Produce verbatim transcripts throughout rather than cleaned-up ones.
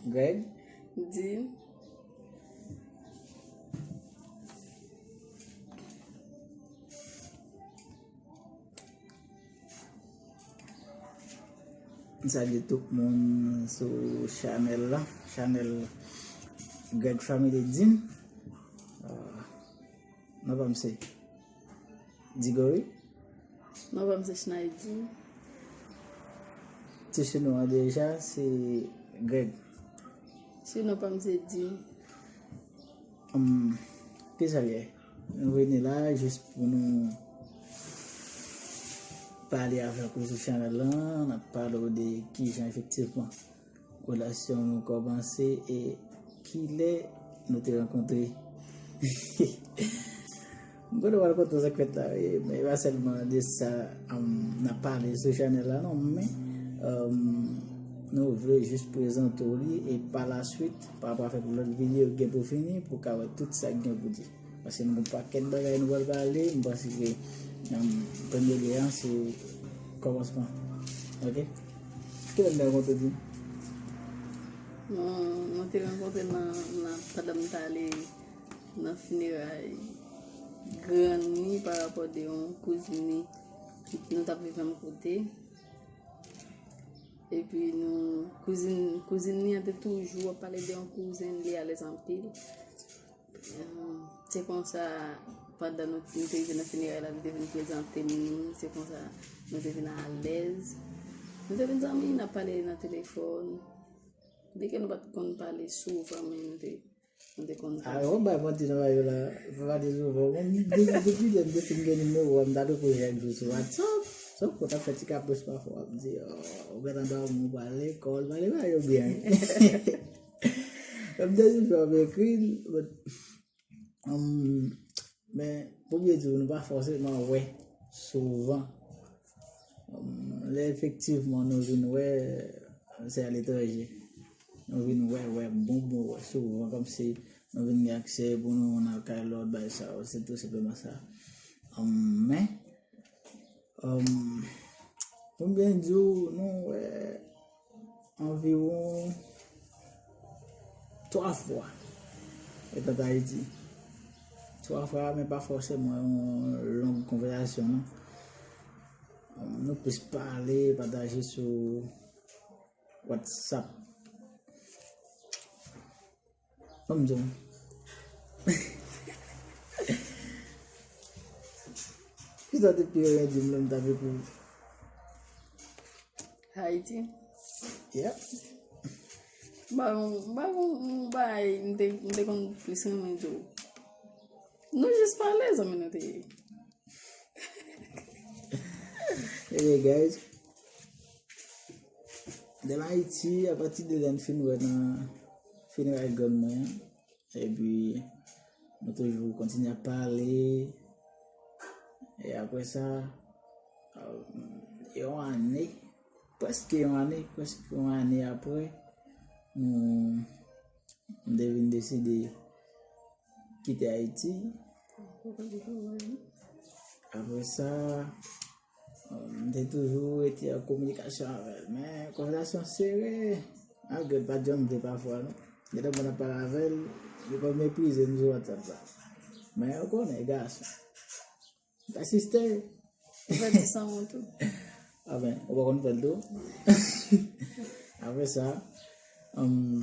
Greg? Dean? M salye tout moun sou chanèl la, chanèl Greg Family Dean. Ah, non pa m se Digory. Non pa m se Schneidy. Ti sinon an deja se Greg. Sinon pa m se Dean. Hum, kisa l ye? Nou vini la jis pou nou pale avèk ou sou chanèl lan, n ap pale w de kijan efektivman relasyon nou kòmanse e kilè nou te rankontre. M konnen w al kontan sa k fèt la, wi, men e pa sèlman de sa, um, n ap pale sou chanèl la, non, men, um, nou vle jis prezante w li, e pa la swit, pa rapò avèk lòt videyo ki gen pou fini, pou w ka wè tout sa k gen pou di. Paske nou gen pakèt bagay nou pral pale, m panse ke, um, premye lye a, se kòmansman. Ok? Kilè nou te rankontre, Dean? Bon, nou te rankontre nan, nan, pandan m t ale nan fineray grann li pa rapò de yon kouzin li ki nou t ap viv menm kote. Epi nou, kouzin, kouzin li an te toujou ap pale de yon kouzen li alèz anpil. Em, se konsa, pandan nou, nou te rive nan fineray la, li te vin prezante m li, se konsa nou te vin alèz. Nou te vin zanmi, n ap pale nan telefòn. Byenke nou pa t konn pale souvan, men nou te, nou te konn pale. Ah, ou bay manti nan bagay yo la. Ou pa pale souvan. Mwen, depi, depi lè m te fin gen nimewo a, m ta tou kou chak jou sou WhatsApp. Sòf ke w t ap fè ti kapris pafwa, w ap di, oh, ou gentan ba moun pale, kò l pale, ba yo byen. M te di fè w ekri l, but, um, men, pou byen di w, nou pa fòseman wè souvan. Um, lè efektivman nou vin wè, se aletranje. Nou vin wè, wè, bon, bon, wè, souvan, kòmsi nou vin gen aksè pou nou nan kay lòt, bay sa yo, se tou senpleman sa. Um, men, um, pou m byen di w, nou wè anviwon twa fwa etan Ayiti. Twa fwa, men pa fòseman yon long konvèsasyon, non. Um, nou plis pale, pataje sou WhatsApp. Ban m di w. Kisa te pi rèd di m lè m t ap ekri w? Ayiti? Yep. M pa konn, m pa konn, m pa, m te, m te konn plis renmen di w. Nou jis pale, zanmi nou te ye. Anyway, guys, de m Ayiti, apati de lè n fin wè nan fineray grann mwen an, epi nou toujou kontinye ap pale, e apre sa, um, yon ane, prèske yon ane, prèske yon ane apre, nou, m te vin deside kite Ayiti. Apre sa, m te toujou rete an kominikasyon avè l, men konvèsasyon sere. Malgre l pa t janm vle pafwa, non. Gen de moun ap pale avè l, li konn meprize m sou WhatsApp la. Men ou konnen, gason. Asiste. Ou fè ti sanwont tou. Ah ben, ou pa konn fè l tou? Apre sa, um,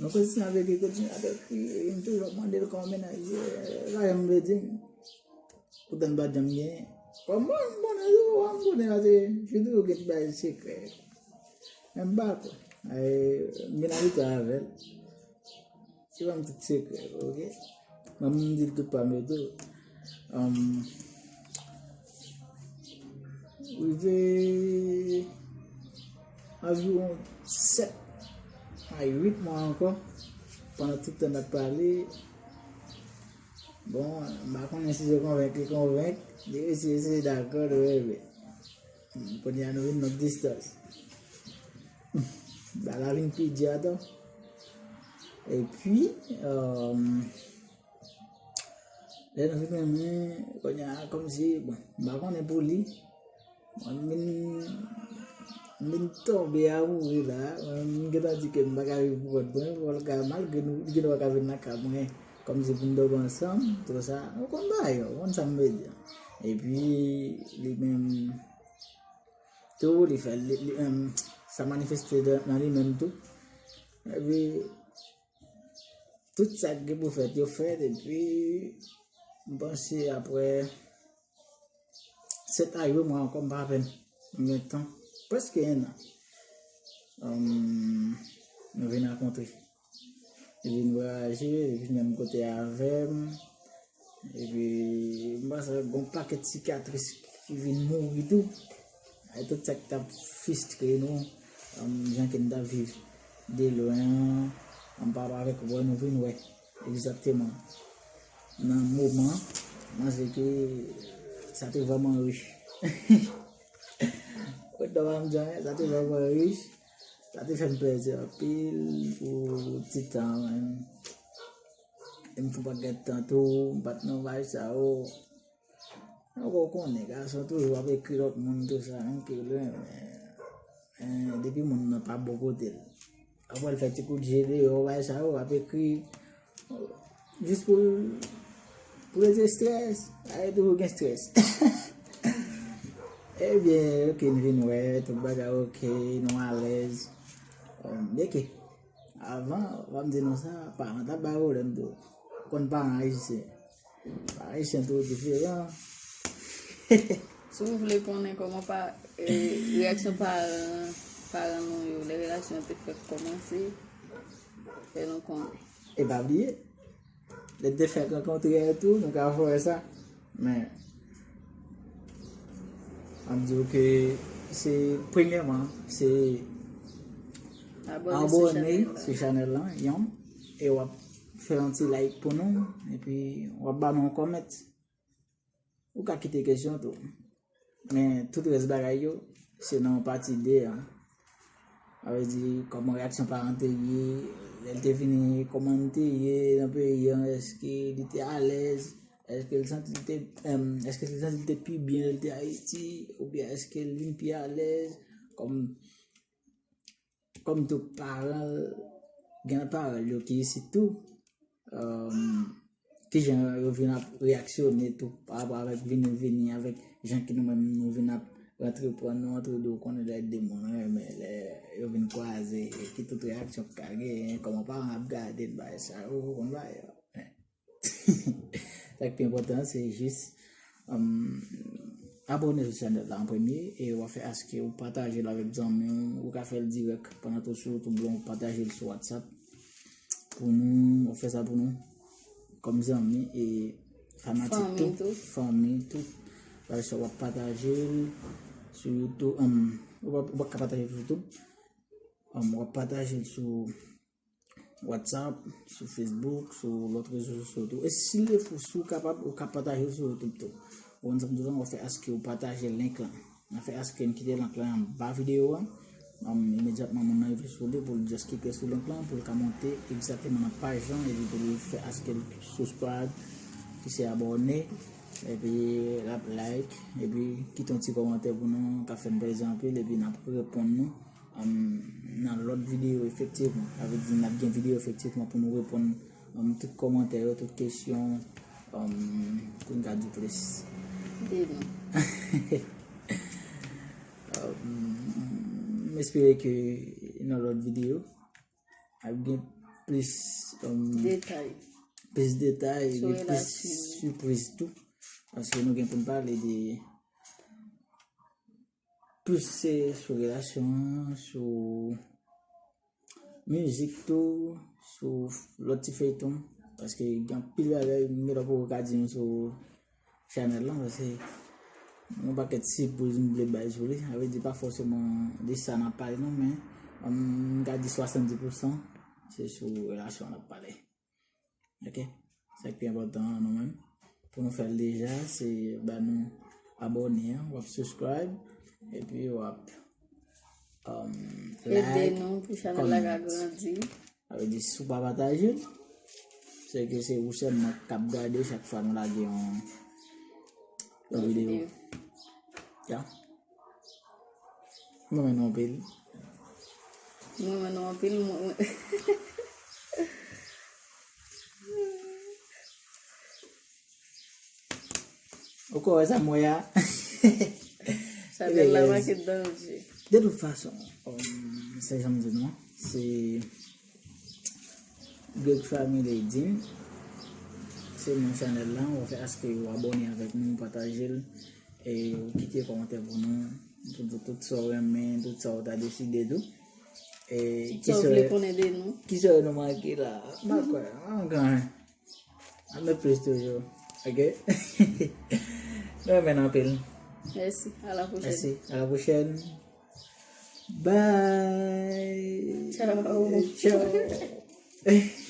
nou kontinye ap ekri, kontinye ap ekri, e m toujou ap mande l kòman mennaj li ye, li pa janm vle di m. Poutan l pa t janm genyen. Kòman m konnen tou, kòman m konnen, paske li toujou gen ti bagay sekrè. Men m pa kwè. E, m vin abitye avè l. Se pa m tout sekrè, ok? Mwen menm m di l tout pa m yo tou. Um, rive anviwon sèt a uit mwa ankò, pandan tout tan n ap pale, bon, m pa konnen si se konvenk li konvenk, li resi resi dakò, nou reve. Kounye a nou vin long distans. Bagay la vin pi di ankò. Epi, um, lè nou fin renmen, kounye a, kòmsi, bon, m pa konnen pou li. Mwen, m vin M vin tonbe a mouri la. M gentan di ke m pa ka viv pou kont mwen, Olga, malgre nou, li gentan pa ka vin lakay mwen, kòmsi pou n dòmi ansanm, tou sa. Nou konn bagay yo, ou konn sa m vle di. Epi, li menm, tou, li fè, li, li, em, sa manifeste nan, nan li menm tou. Epi, tout sa k gen pou fèt, yo fèt, epi, m panse apre sèt a uit mwa ankò, m pa apèn, m gen tan, prèske en an. Em, nou vin rankontre. Li vin vwayaje, li vin menm kote avè m. Epi, m panse gen yon pakèt sikatris ki vin mouri tou. E tout sa ki t ap fristre nou, em, jan ke n t ap viv de lwen an, m pa avèk wè nou vin wè. Egzakteman. Nan moman, m panse ke sa te vrèman rich. Ou konprann sa m di w, sa te vrèman rich. Sa te fè m plèzi anpil pou ti tan an menm. E m fè yon pakèt tan tou, m pa t nan vayaj sa yo. Ankò, ou konnen, gason toujou ap ekri lòt moun tou sa, menm ke l renmen. Men, depi moun nan pa bò kote l, apre l fè ti kout je deyò, bay sa yo, ap ekri, jis pou l, pou l estrès, ale toujou gen estrès. Ebyen, oke, n vin wè, tout bagay oke, nou alèz. Oke. Avan, w ap di nou sa, paran t ap bay pwoblèm tou. Ou konn paran ayisyen. Paran ayisyen tou diferan. Si w vle konnen kòman pa, eh, reyaksyon paran, paran nou yo, lè relasyon an te fèk kòmanse, fè nou konnen. E pa bliye, lè n te fèk rankontre a tou, nou ka fè sa. Men, m ap di w ke se premyèman, se abòne sou chanèl lan, yon, e w ap fè yon ti like pou nou, epi w ap ba nou yon comment. Ou ka kite kesyon tou. Men tout rès bagay yo, se nan yon pati de a. Sa vle di, kòman reyaksyon paran te ye, lè l te vini, kòman l te ye nan peyi an, èske li te alèz, èske l santi l te, em, èske l santi l te pi byen lè l te Ayiti, oubyen èske l vin pi alèz, kòm, kòm tou paran l, gen paran l yo ki isit tou, em, kijan yo vin ap reyaksyone tou pa rapò avèk vini vini, avèk jan ke nou menm nou vin ap rantre pran nou antre de, ou konnen lè de moun renmen, lè yo vin kwaze, ki tout reyaksyon k ka genyen, kòman paran ap gade l, bagay sa yo, ou konn bagay yo. Sa k pi enpòtan an, se jis, em, abòne sou chanèl la an premye, e w ap fè aske ou pataje l avèk zanmi w, ou ka fè l dirèk pandan tou sou YouTube lan, ou pataje l sou WhatsApp pou nou, w ap fè sa pou nou, kòm zanmi e fanatik tou, fanmi tou. Bagay sa w ap pataje l sou YouTube, em, ou pa, ou pa ka pataje l sou YouTube, em, w ap pataje l sou WhatsApp, sou Facebook, sou lòt rezo sosyo tou. E si l fou, si w kapab, ou ka pataje l sou YouTube tou. Ou konn sa m di w lan, w ap fè aske ou pataje link lan. N ap fè aske n kite link lan anba videyo a. Em, imedyatman moun nan rive sou li, pou l just klike sou link lan, pou l ka monte egzakteman nan paj lan, epi pou l fè aske l subscribe, ki se abòne, epi l ap like, epi kite yon ti kòmantè pou nou, k ap fè n plezi anpil, epi n ap reponn nou, em, nan lòt videyo efektivman. Sa vle di n ap gen videyo efektivman pou nou reponn, em, tout kòmantè yo, tout kesyon, em, pou n ka di plis. Di nou. Em, m espere ke nan lòt videyo, ap gen plis, em, detay. Plis detay, epi plis sipriz tou. Paske nou gen pou n pale de plis se sou relasyon an, sou mizik tou, sou lòt ti feyton. Paske gen anpil bagay m gentan poko ka di nou sou chanèl lan, paske yon pakèt sipriz m vle bay sou li. Sa vle di pa fòseman de sa n ap pale non, men, em, m ka di swasanndis pousan se sou relasyon n ap pale. Oke? Sa k pi enpòtan an nou menm. Pou nou fè l deja, se ba nou abòne an, w ap subscribe, epi w ap, em, like, comment. Ede nou pou chanèl la ka grandi. Sa vle di, si w pa pataje l, se ke se ou sèlman k ap gade chak fwa nou lage yon, yon videyo. Ya. Mwen renmen nou anpil. Mwen renmen nou anpil. Mwen, mwen... Ou kwè sa mwen a? Chanèl la make danje. De tout fason, um, se jan m di nou, se Greek Family Din. Se non chanèl la, w fè aske w abòne avèk nou, pataje l, e w kite kòmantè pou nou, pou nou tout sa w renmen, tout sa w ta deside tou. E Sa w vle konnen de nou? Kisa nou manke la? M pa kwè, m pa kwè. Ann met plis toujou. Ok? Nou renmen nou anpil. Mèsi. A la pwochèn. Mèsi. A la pwochèn. Bye. Ciao. Ciao.